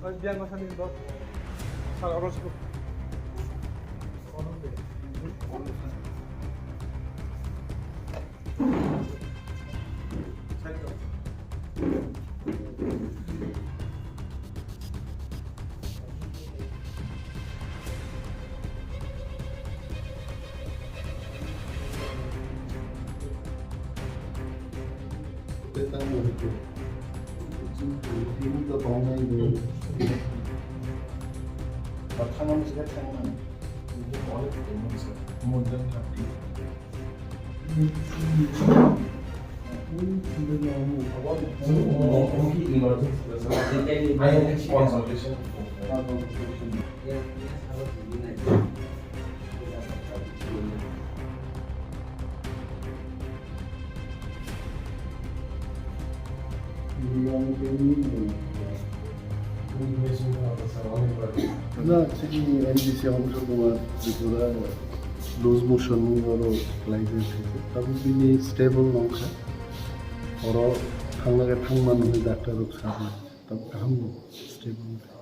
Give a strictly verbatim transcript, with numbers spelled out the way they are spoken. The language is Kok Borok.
Biang masani dos. Sal oro cukup. More than thirty. I have consultation. Na, chini M D C Amsha Kumar Tripura loose motion oro khlaijak khe. Tabuk bini stable wngkha. Oro thangna khe thangmano hwnwi doctor rok sakha. Tabuk kaham bo stable wngkha.